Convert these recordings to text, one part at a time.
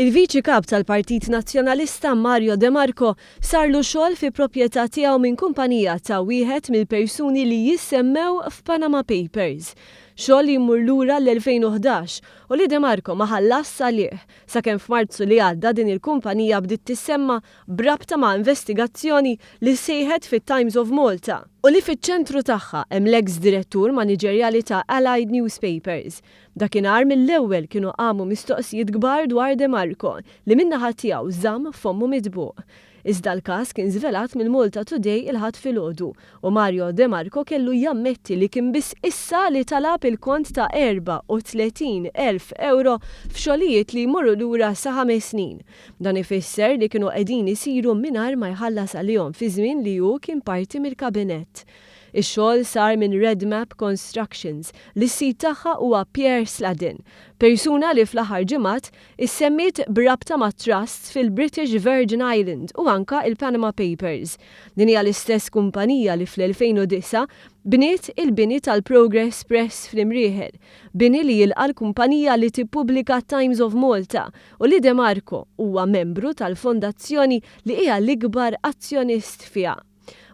Il-Viċi Kap tal-Partit Nazzjonalista Mario De Marco sarlu xogħol fi proprjetà tiegħu minn kumpanija ta' wieħed mill-persuni li jissemmew f'Panama Papers. Xogħol li jmur lura l-2011 u li De Marco ma ħallasx għalih sakemm f'Marzu li għadda din il-kumpanija bdiet tissemma b'rabta ma' investigazzjoni li sejħet fit-Times of Malta u li fiċ-ċentru tagħha hemm l-eks direttur maniġerjali ta' Allied Newspapers. Dakinhar mill-ewwel kienu qamu mistoqsijiet kbar dwar De Marco li min-naħa tiegħu żamm fommu mitbuq. Iżda l-każ kien żvelat mill-Malta Today il-Ħadd filgħodu u Mario De Marco kellu jammetti li kien biss issa li talab il-kont ta' 34,000 ewro f'xogħlijiet li jmorru lura sa ħames snin. Dan ifisser li kienu qegħdin isiru mingħajr ma jħallas għalihom fi żmien li hu kien parti mill-Kabinett. Ix-xogħol sar minn Redmap Constructions li s-sid tagħha huwa Pierre Sladden, persuna li fl-aħħar ġimgħat issemmiet b'rabta ma' trusts fil-British Virgin Island u anka il-Panama Papers. Din hija l-istess kumpanija li fl-2009 bniet il-bini tal-Progress Press fl-Imrieħel, bini li jilqa' l-kumpanija li tippubblika Times of Malta u li De Marco huwa membru tal-fondazzjoni li hija l-ikbar azzjonist fiha.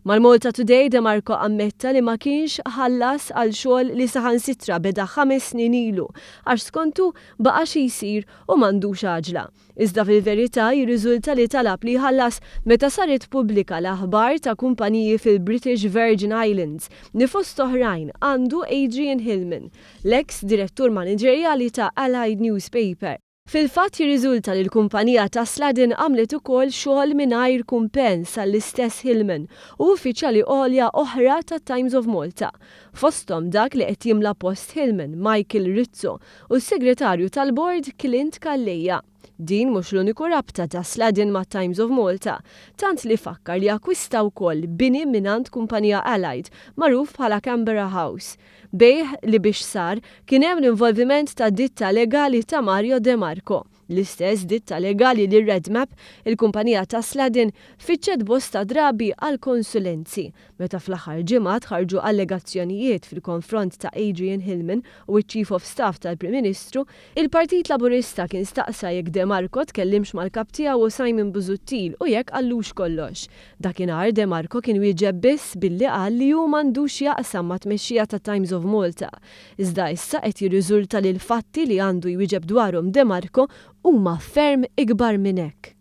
Mal-Malta Today De Marco ammetta li ma kienx ħallas għal xogħol li saħansitra beda 5 snin ilu għax skontu baqa' xi jsir u m'għandux għaġla. Iżda fil-verità jirriżulta li talab li jħallas meta saret pubblika l-aħbar ta' kumpaniji fil-British Virgin Islands li fost oħrajn għandu Adrian Hillman, l-ex direttur maniġerjali ta' Allied Newspaper. Fil-fatt jirriżulta li l-kumpanija ta' Sladden għamlet ukoll xogħol mingħajr kumpens għall-istess Hillman u uffiċjali għolja oħra ta' Times of Malta. Fosthom dak li qed jimla post Hillman, Michael Rizzo, u s-segretarju tal-bord Clint Calleja. Din mhux l-uniku rabta ta' Sladden ma' Times of Malta, tant li fakkar li akkwista wkoll bini mingħand kumpanija Allied, magħruf bħala Canberra House. Bejgħ li biex sar kien hemm l-involviment ta' ditta legali ta' Mario De Marco. L-istess ditta legali li Redmap, il-kumpanija ta' Sladden, fittxet bosta drabi għal konsulenzi. Meta fl-aħħar ġimgħat ħarġu allegazzjonijiet fil-konfront ta' Adrian Hillman u ċ-Chief of Staff tal-Prim Ministru, il-Partit Laburista kien staqsa jekk De Marco tkellimx mal-kap tiegħu Simon Busuttil u jekk qallux kollox. Dakinhar De Marco kien wieġeb biss billi qal li hu m'għandux jaqsam ma' tmexxija ta' Times of Malta. Iżda issa qed jirriżulta li l-fatti li għandu jwieġeb dwarhom De Marco huma ferm ikbar minn hekk.